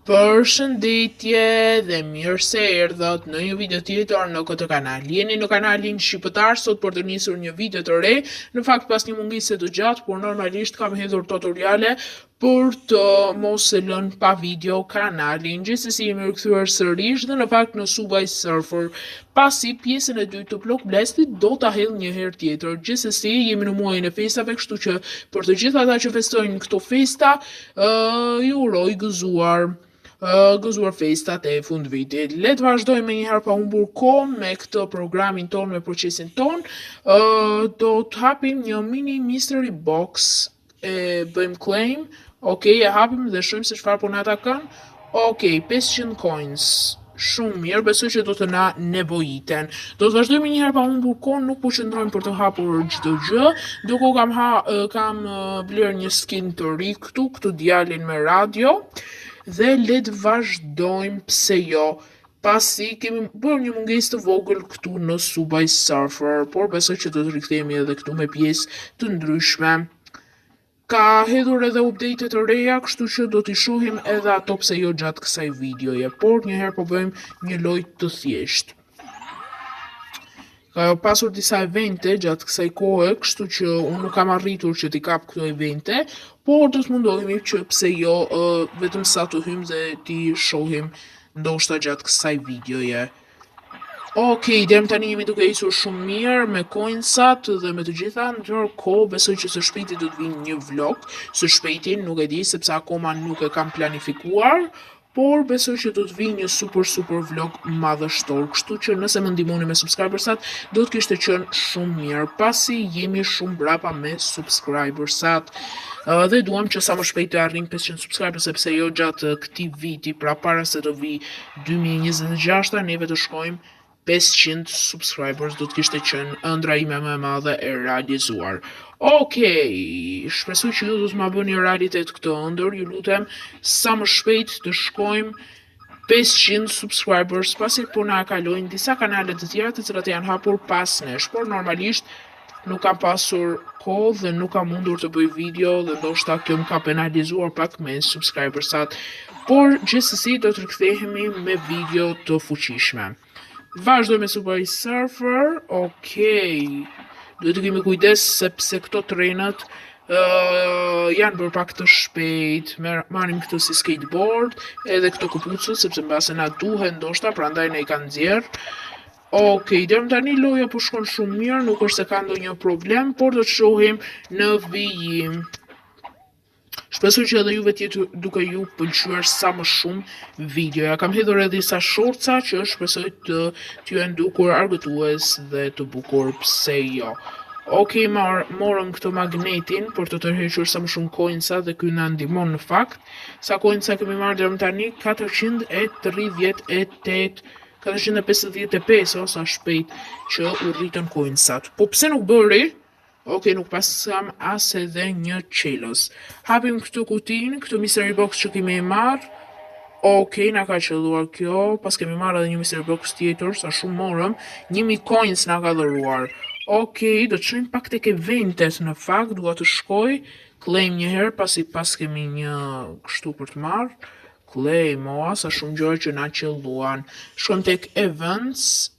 Përshëndetje dhe mirë se erdhët në një video tjetër në këtë kanal. Jeni në kanalin Shqiptar sot për të nisur një video të re, në fakt pas një mungese të gjatë, por normalisht kam hedhur tutoriale për të mos e lënë pa video kanalin. Gjithsesi jemi rikthyer sërish dhe në fakt në Subway Surfer, pasi pjesën e dytë të Block Blastit do ta hedh një herë tjetër. Gjithsesi jemi në muajin e festave, kështu që për të gjithë ata që festojnë këto festa, Uh, ju uroj gëzuar uh, gëzuar festat e fundvitit. Le të vazhdojmë menjëherë pa humbur kohë me këtë programin tonë, me procesin tonë. Uh, do të hapim një mini mystery box e bëjmë claim. Ok, e hapim dhe shohim se çfarë po na takon. Ok, 500 coins. Shumë mirë, besoj që do të na nevojiten. Do të vazhdojmë një herë pa humbur kohë, nuk po qëndrojmë për të hapur çdo gjë. Ndërkohë kam ha, kam bler një skin të ri këtu, këtë djalin me radio dhe le të vazhdojmë pse jo pasi kemi bërë një mungesë të vogël këtu në Subway Surfer, por besoj që do të rikthehemi edhe këtu me pjesë të ndryshme. Ka hedhur edhe update të reja, kështu që do t'i shohim edhe ato pse jo gjatë kësaj videoje, por një herë po bëjmë një lojë të thjeshtë. Ka pasur disa evente gjatë kësaj kohe, kështu që unë nuk kam arritur që t'i kap këto evente, por do të mundohemi që pse jo uh, vetëm sa të hymë dhe t'i shohim ndoshta gjatë kësaj videoje. Ok, deri më tani jemi duke ecur shumë mirë me coinsat dhe me të gjitha, ndërkohë besoj që së shpejti do të vinë një vlog, së shpejti nuk e di sepse akoma nuk e kam planifikuar, por besoj që do të vijë një super super vlog madhështor, kështu që nëse më ndihmoni me subscribersat, do të kishte qenë shumë mirë, pasi jemi shumë brapa me subscribersat. Dhe duam që sa më shpejt të arrijmë 500 subscribers sepse jo gjatë këtij viti, pra para se të vijë 2026 neve të shkojmë 500 subscribers do të kishte qenë ëndra ime më e madhe e realizuar. Okej, shpresoj që ju do të ma bëni realitet këtë ëndër, ju lutem sa më shpejt të shkojmë 500 subscribers pasi po na kalojnë disa kanale të tjera të cilat janë hapur pas nesh, por normalisht nuk kam pasur kohë dhe nuk kam mundur të bëj video dhe ndoshta kjo më ka penalizuar pak me subscribersat, por gjithsesi do të rikthehemi me video të fuqishme. Vazhdoj me Subway Surfer, okej. Duhet të kemi kujdes sepse këto trenat uh, janë bërë pak të shpejt. Marrim këtë si skateboard, edhe këto këpucët sepse mbase na duhen ndoshta, prandaj na i kanë nxjerr. Ok, deri më tani loja po shkon shumë mirë, nuk është se ka ndonjë problem, por do të shohim në vijim. Shpresoj që edhe juve të jetë duke ju pëlqyer sa më shumë videoja. Kam hedhur edhe disa shortsa që shpresoj të t'ju jenë dukur argëtues dhe të bukur, pse jo. Ok, mar, morëm këtë magnetin për të tërhequr sa më shumë coinsa dhe ky na ndihmon në fakt. Sa coinsa kemi marrë deri më tani? 438 455, o sa shpejt që u rritën coinsat. Po pse nuk bëri? Ok, nuk paskam as edhe një çelës. Hapim këtë kutin, këtë mystery box që kemi marrë. Ok, na ka qëlluar kjo. Pas kemi marrë edhe një mystery box tjetër, sa shumë morëm. 1000 coins na ka dhuruar. Ok, do të shkojmë pak tek eventet në fakt, dua të shkoj. Claim një herë, pasi pas kemi një kështu për të marrë. Claim, oa, sa shumë gjëra që na qëlluan. Shkojmë tek events,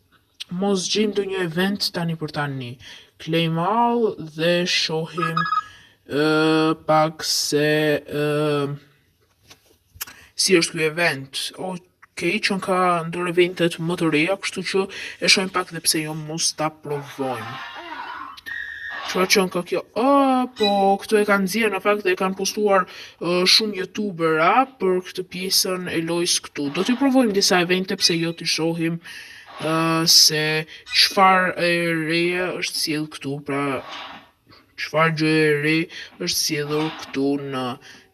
mos gjejmë ndonjë event tani për tani. Claim all dhe shohim uh, pak se uh, si është ky event. Ok, që ka ndër eventet më të reja, kështu që e shohim pak dhe pse jo mos ta provojmë. Çfarë qenë ka kjo? Oh, po, këto e kanë nxjerrë në fakt dhe e kanë postuar uh, shumë youtubera për këtë pjesën e lojës këtu. Do t'i provojmë disa evente pse jo t'i shohim uh, se çfarë e reja është sjell këtu, pra çfarë gjë e re është sjellur këtu në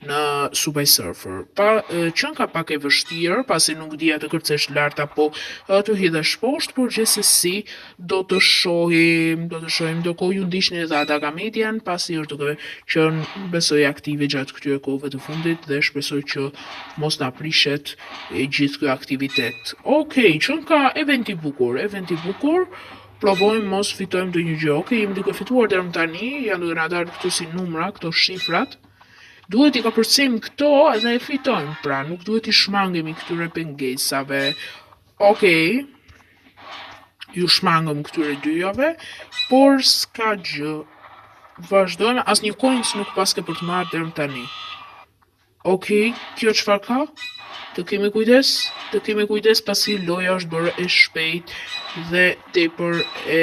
në Subway Surfer. Pa qenë ka pak e vështirë, pasi nuk dija të kërcesh lart apo të hidhesh poshtë, por gjithsesi do të shohim, do të shohim ndërkohë ju ndiqni edhe Adaga Median, pasi është duke qenë besoj aktive gjatë këtyre kohëve të fundit dhe shpresoj që mos na prishet e gjithë ky aktivitet. Okej, qenë ka event i bukur, event i bukur. Provojmë mos fitojmë ndonjë gjë. Okej, jemi duke fituar deri më tani, janë duke na dalë këtu si numra, këto shifrat. Duhet t'i kapërcejmë këto edhe e fitojmë, pra nuk duhet t'i shmangemi këtyre pengesave. Okej, iu shmangëm këtyre dyjave, por s'ka gjë. Vazhdojmë, asnjë coins nuk paske për të marrë deri më tani. Okej, kjo çfarë ka? Të kemi kujdes, të kemi kujdes pasi loja është bërë e shpejt dhe tepër e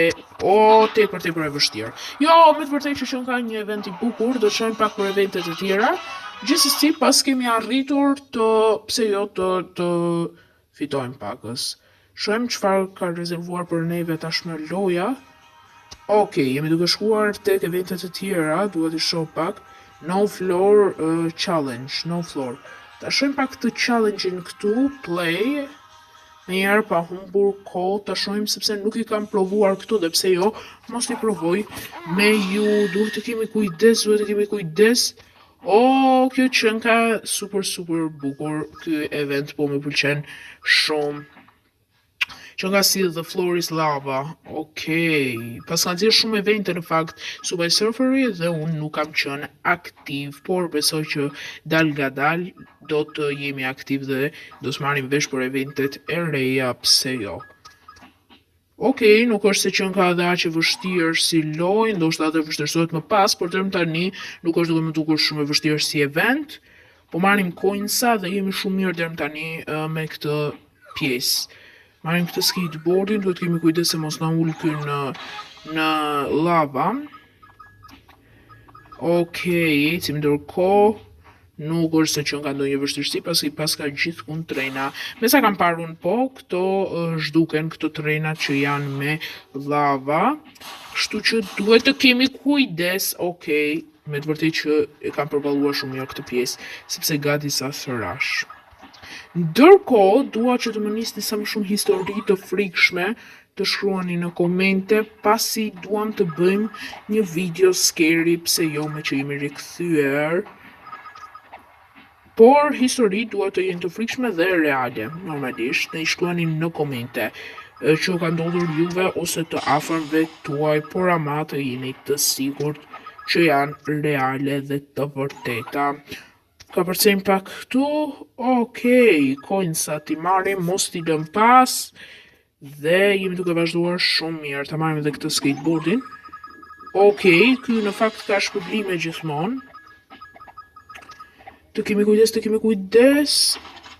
o tepër tepër e vështirë. Jo, me të vërtetë që qenka një event i bukur, do të shohim pak për evente të tjera. Gjithsesi, pas kemi arritur të pse jo të të fitojmë pakës. Shohim çfarë ka rezervuar për neve tashmë loja. Okej, jemi duke shkuar tek evente të tjera, dua t'i shoh pak. No floor uh, challenge, no floor. Ta shohim pak këtë challenge-in këtu, play. Menjëherë pa humbur kohë, ta shohim sepse nuk i kam provuar këtu dhe pse jo, mos t'i provoj me ju. Duhet të kemi kujdes, duhet të kemi kujdes. O, kjo qenka super super bukur, ky event po më pëlqen shumë. Qenka si The Floor is Lava, okej. Pas ka nxjerrë shumë evente në fakt Subway Surferi dhe unë nuk kam qenë aktiv, por besoj që dal nga dal do të jemi aktiv dhe do të marrim vesh për eventet e reja, pse jo. Okej, nuk është se qenka edhe aq e vështirë si lojë, ndoshta edhe vështirësohet më pas, por deri më tani nuk është duke më dukur shumë e vështirë si event. Po marrim coinsa dhe jemi shumë mirë deri më tani me këtë pjesë. Marrim këtë skateboardin, duhet kemi kujdes se mos na ul ky në në lava. Okej, ecim ndërkohë. Nuk është se qenka ndonjë vështirësi, pasi paska gjithkund trena. Me sa kam parë unë po, këto zhduken këto trena që janë me lava. Kështu që duhet të kemi kujdes, okej, me të vërtetë që e kam përballuar shumë mirë këtë pjesë, sepse gati sa rashë. Ndërkohë, dua që të më nisni sa më shumë histori të frikshme të shkruani në komente pasi duam të bëjmë një video scary pse jo me që jemi rikthyer. Por histori dua të jenë të frikshme dhe reale, normalisht, na i shkruani në komente që ju ka ndodhur juve ose të afërmve tuaj, por ama të jeni të sigurt që janë reale dhe të vërteta. Kapërcejmë pak këtu, okej, coinsa t'i marrim, mos t'i lëm pas, dhe jemi duke vazhduar shumë mirë, ta marrim edhe këtë skateboardin. Okej, ky në fakt ka shpërblime gjithmonë. Të kemi kujdes, të kemi kujdes,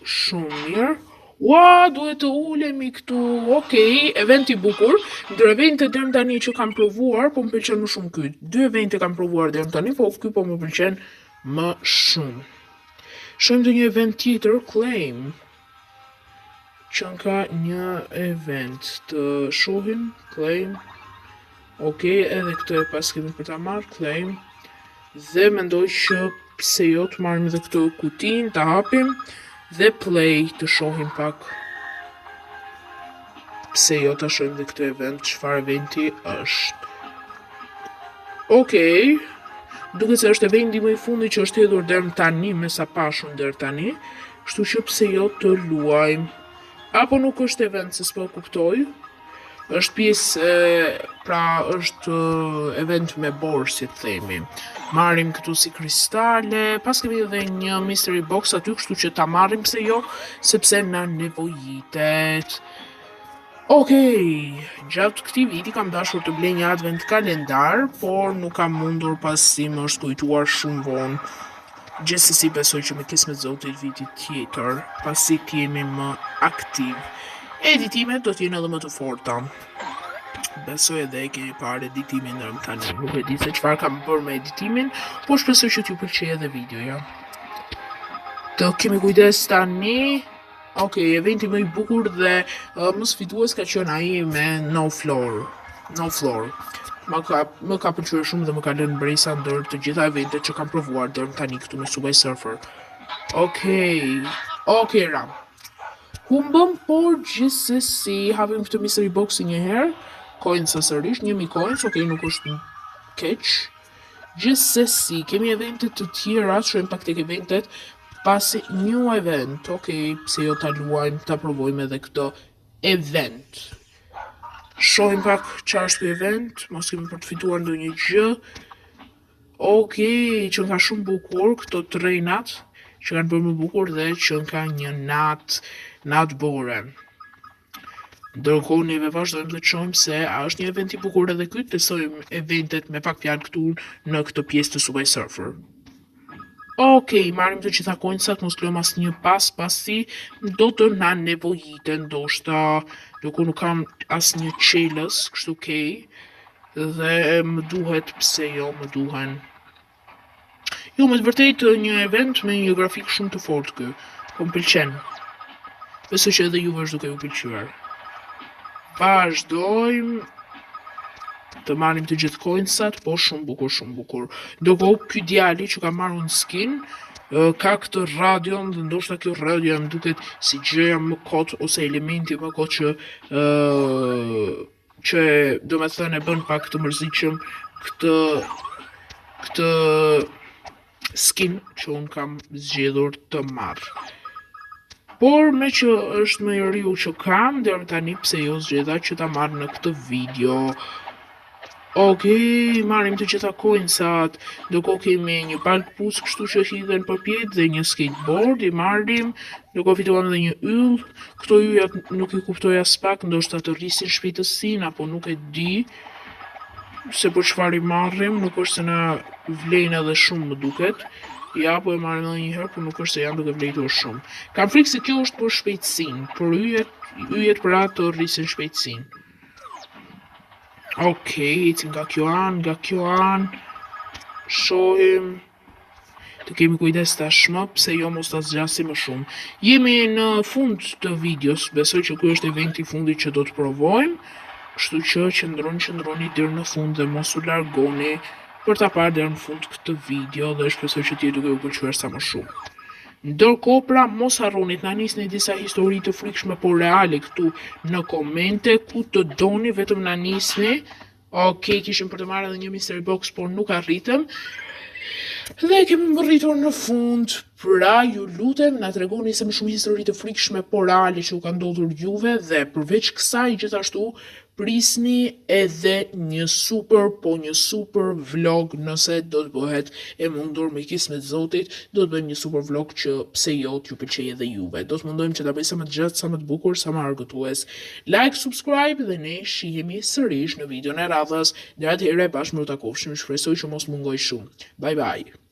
shumë mirë. Ua, duhet të ulemi këtu. Okej, event i bukur. Ndër eventet deri më tani që kam provuar, po më pëlqen më shumë ky. Dy evente kam provuar deri më tani, po ky po më pëlqen më shumë. Shohim ndonjë event tjetër, claim. Qenka një event të shohim, claim. Okej, edhe këtë e pas kemi për ta marrë, claim. Dhe mendoj që pse jo të marrim edhe këtë kutin, ta hapim dhe play të shohim pak. Pse jo ta shohim dhe këtë event, çfarë eventi është. Okej. Duket se është eventi më i fundit që është hedhur deri më tani, me sa pashë unë deri tani. Kështu që pse jo të luajmë. Apo nuk është event, se s'po e kuptoj. Është pjesë, e, pra është event me borë, si të themi. Marrim këtu si kristale, pas kemi edhe një mystery box aty, kështu që ta marrim pse jo, sepse na nevojitet. Okej, gjatë këtij viti kam dashur të blej një advent kalendar, por nuk kam mundur pasi më është kujtuar shumë vonë. Gjithsesi besoj që me kismet Zotit vitit tjetër, pasi të jemi më aktiv. Editimet do të jenë edhe më të forta. Besoj edhe e keni parë editimin deri më tani. Nuk e di se çfarë kam bërë me editimin, por shpresoj që t'ju pëlqejë edhe videoja. Të kemi kujdes tani. Ok, eventi më i bukur dhe uh, më sfidues ka qenë ai me no floor. No floor. Më ka, më ka pëlqyer shumë dhe më ka lënë mbresa ndër të gjitha eventet që kam provuar deri më tani këtu në Subway Surfer. Ok, ok, ram. Humbëm, por gjithsesi hapim këtë mystery box një herë. Coins sërish, 1000 coins, ok, nuk është keq. Gjithsesi, kemi evente të tjera, shohim pak tek eventet, pasi new event, ok, pse jo ta luajmë, ta provojmë edhe këtë event. Shohim pak çfarë është ky event, mos kemi për të fituar ndonjë gjë. Okej, që nga shumë bukur këto trenat që kanë bërë më bukur dhe që nga një natë natë bore. Ndërkohë neve vazhdojmë dhe të shohim se a është një event i bukur edhe ky, testojmë eventet me pak fjalë këtu në këtë pjesë të Subway Surfer. Okej, marrim të gjitha coinsat, mos lëmë asnjë pas, pasi do të na nevojiten, ndoshta, ndërkohë nuk kam asnjë çelës, kështu kej, dhe më duhet, pse jo, më duhen. Jo, me të vërtetë një event me një grafik shumë të fortë ky, po më pëlqen. Besoj që edhe juve është duke ju pëlqyer. Vazhdojmë të marrim të gjithë coinsat, po shumë bukur, shumë bukur. Ndërkohë ky djali që ka marrë un skin, ka këtë radion dhe ndoshta kjo radio më duket si gjëja më kot ose elementi më kot që ë që do me thënë e bën pak të mërzitshëm këtë këtë skin që unë kam zgjedhur të marr. Por me që është më i riu që kam, deri më tani pse jo zgjedha që ta marr në këtë video. Okej, marrim të gjitha coinsat. Ndërkohë kemi një palë këpucë kështu që hidhen përpjetë dhe një skateboard i marrim. Ndërkohë fituam edhe një yll. Këto yjat nuk i kuptoj as pak, ndoshta të rrisin shpejtësinë apo nuk e di se për çfarë i marrim, nuk është se na vlejnë edhe shumë më duket. Ja, po e marrim edhe një herë, por nuk është se janë duke vlejtur shumë. Kam frikë se kjo është për shpejtësinë, për yjet, yjet pra të rrisin shpejtësinë. Okej, ecim nga kjo anë, nga kjo anë. Shohim. Të kemi kujdes tashmë, pse jo mos ta zgjasim më shumë. Jemi në fund të videos, besoj që ky është eventi i fundit që do të provojmë. Kështu që qëndroni, qëndroni deri në fund dhe mos u largoni për ta parë deri në fund këtë video dhe shpresoj që të jetë duke ju pëlqyer sa më shumë. Ndërkohë pra mos harroni të na nisni disa histori të frikshme por reale këtu në komente ku të doni vetëm na nisni. Okej, kishim për të marrë edhe një mystery box, por nuk arritëm. Dhe kemi mbërritur në fund. Pra ju lutem na tregoni se më shumë histori të frikshme por reale që u ka ndodhur juve dhe përveç kësaj gjithashtu prisni edhe një super, po një super vlog nëse do të bëhet e mundur me kismet Zotit, do të bëjmë një super vlog që pse jo t'ju pëlqej edhe juve. Do të mundojmë që ta bëj sa më të gjatë, sa më të bukur, sa më argëtues. Like, subscribe dhe ne shihemi sërish në videon e radhës. Deri atëherë bashkë më u takofshim, shpresoj që mos mungoj shumë. Bye bye.